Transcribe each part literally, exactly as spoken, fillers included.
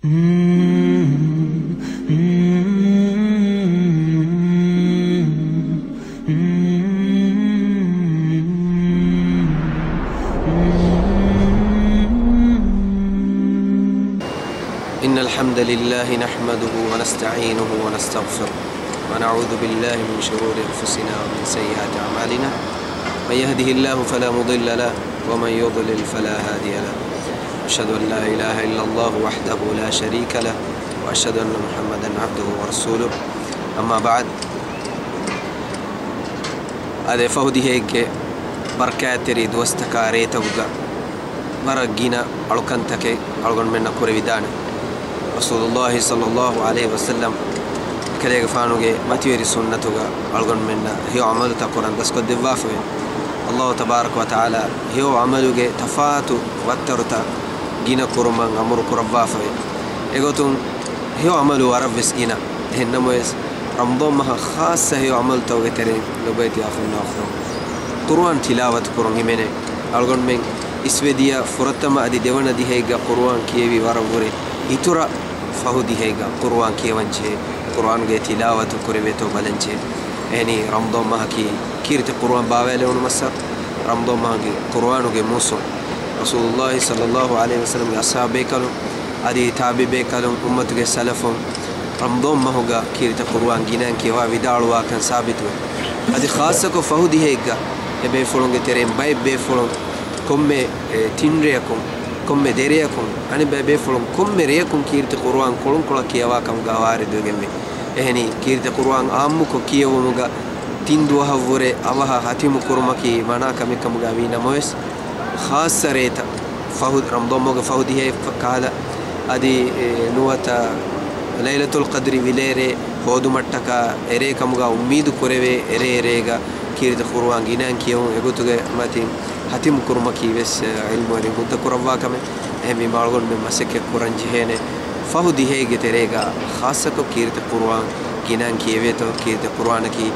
إن الحمد لله نحمده ونستعينه ونستغفره، ونعوذ بالله من شرور أنفسنا ومن سيئات أعمالنا. من يهده الله فلا مضل له، ومن يضلل فلا هادي له. أشهد أن لا إله إلا الله وحده لا شريك له، وأشهد أن محمدا عبده ورسوله. أما بعد، އަދި ފަހު ދިހައެއްގެ ބަރަކާތްތެރި ދުވަސްތަކާ ރޭތަކުގަ ވަރަށް ގިނަ އަޅުކަންތަކެއް އަޅުގަނޑުމެންނަށް ކުރެވިދާނެ. ރަސޫލުﷲ ޞައްލަﷲ ޢަލައިހި ވަސައްލަމް އެކަލޭގެފާނުގެ މަތިވެރި ސުންނަތުގަ އަޅުގަނޑުމެންނަށް ހެޔޮ ޢަމަލުތައް ކުރަން ދަސްކޮށްދެއްވާފަވޭ. ﷲ ތަބާރަކަ ވަތަޢާލާ ހެޔޮ ޢަމަލުގެ ތަފާތު ވައްތަރުތައް ގިނަ ކުރުމަށް އަމުރު ކުރައްވާފަވޭ. އެގޮތުން ހެޔޮ ޢަމަލު ވަރަށްވެސް ގިނަ. އެހެންނަމަވެސް، ރަމަޟާން މަހަށް ޚާއްޞަ ހެޔޮ ޢަމަލުތަކުގެ ތެރެއިން ލޮބުވެތި އަޚުންނާ އުޚްތުން، ޤުރުއާން ތިލާވަތު ކުރުން ހިމެނޭ. އަޅުގަނޑުމެން އިސްވެދިޔަ ފުރަތަމަ އަދި ދެވަނަ ދިހައިގަ ޤުރުއާން ކިޔެވި ވަރަށްވުރެ އިތުރަށް ފަހު ދިހައިގަ ޤުރުއާން ކިޔަވަންޖެހޭ، ޤުރުއާންގެ ތިލާވަތު ކުރެވޭތޯ ބަލަންޖެހޭ. އެހެނީ، ރަމަޟާން މަހަކީ ކީރިތި ޤުރުއާން ބާވާލެވުނު މައްސަރު. ރަމަޟާން މަހަކީ ޤުރުއާނުގެ މޫސުން. ރަސޫލުﷲ ޞައްލަﷲ ޢަލައިހި ވަސައްލަމްގެ އަޞްޙާބޭކަލުން އަދި ތާބިޢީ ބޭކަލުން، އުއްމަތުގެ ސަލަފުން ރަމަޟާން މަހުގަ ކީރިތި ޤުރުއާން ގިނައިން ކިޔަވާ ވިދާޅުވާކަން ސާބިތުވޭ. އަދި ޚާއްޞަކޮށް ފަހު ދިހައެއްގަ އެ ބޭފުޅުންގެ ތެރެއިން ބައެއް ބޭފުޅުން ކޮންމެ، އެ، ތިން ރެޔަކުން، ކޮންމެ ދެ ރެޔަކުން، އަނެއް ބައެއް ބޭފުޅުން ކޮންމެ ރެޔަކުން ކީރިތި ޤުރުއާން ކޮޅުންކޮޅަށް ކިޔަވާ ކަމުގަ ވާރިދުވެގެންވޭ. އެހެނީ، ކީރިތި ޤުރުއާން ޢާއްމުކޮށް ކިޔެވުމުގަ ތިން ދުވަހަށްވުރެ އަވަހަށް ހަތިމު ކުރުމަކީ މަނާ ކަމެއް ކަމުގަ ވީ ނަމަވެސް، ޚާއްޞަ ރޭތައް ފަހު، ރަމަޟާން މަހުގެ ފަހު ދިހައެއް ކަހަލަ، އަދި، އެ، ނުވަތަ ލައިލަތުލް ޤަދްރި ވިލޭރޭ ހޯދުމަށްޓަކާ އެރޭ ކަމުގަ އުއްމީދު ކުރެވޭ، އެރޭ އެރޭގަ ކީރިތި ޤުރުއާން ގިނައިން ކިޔެވުން އެގޮތުގެ މަތިން ހަތިމު ކުރުމަކީ ވެސް، އެ، ޢިލްމުވެރިން ހުއްދަ ކުރައްވާ ކަމެއް. އެހެންވީމާ އަޅުގަނޑުމެން މަސައްކަތް ކުރަން ޖެހޭނެ ފަހު ދިހައިގެ ތެރޭގަ ޚާއްޞަކޮށް ކީރިތި ޤުރުއާން ގިނައިން ކިޔެވޭތޯ، ކީރިތި ޤުރުއާނަކީ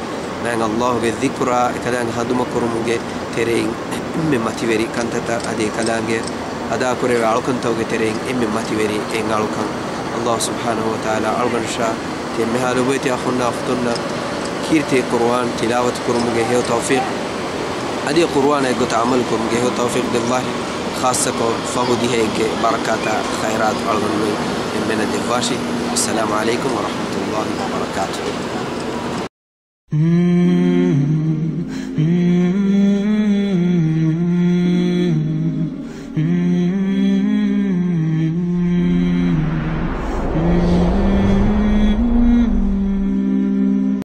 މާތް ﷲ ގެ ޛިކުރާ އެކަލާނގެ ހަނދުމަކުރުމުގެ ތެރެއިން އެންމެ މަތިވެރި ކަންތައްތައް އަދި އެކަލާނގެ އަދާކުރެވޭ އަޅުކަންތަކުގެ ތެރެއިން އެންމެ މަތިވެރި އެއް އަޅުކަން. ﷲ ސުބްޙާނަހޫ ވަތަޢާލާ އަޅުގަނޑުއަށާ ތިޔަ އެންމެހާ ލޮބުވެތި އަޚުންނާ އުޚްތުންނަށް ކީރިތި ޤުރުއާން ތިލާވަތު ކުރުމުގެ ހެޔޮ ތައުފީޤު އަދި ޤުރުއާނާ އެއްގޮތަށް ޢަމަލު ކުރުމުގެ ހެޔޮ ތައުފީޤު ދެއްވާށި. ޚާއްޞަކޮށް ފަހު ދިހައެއްގެ ބަރަކާތާ ޚައިރާތު އަޅުގަނޑުމެން އެންމެނަށް ދެއްވާށި. އައްސަލާމު ޢަލައިކުމް ވަރަޙްމަތުﷲ ވަބަރަކާތުހު.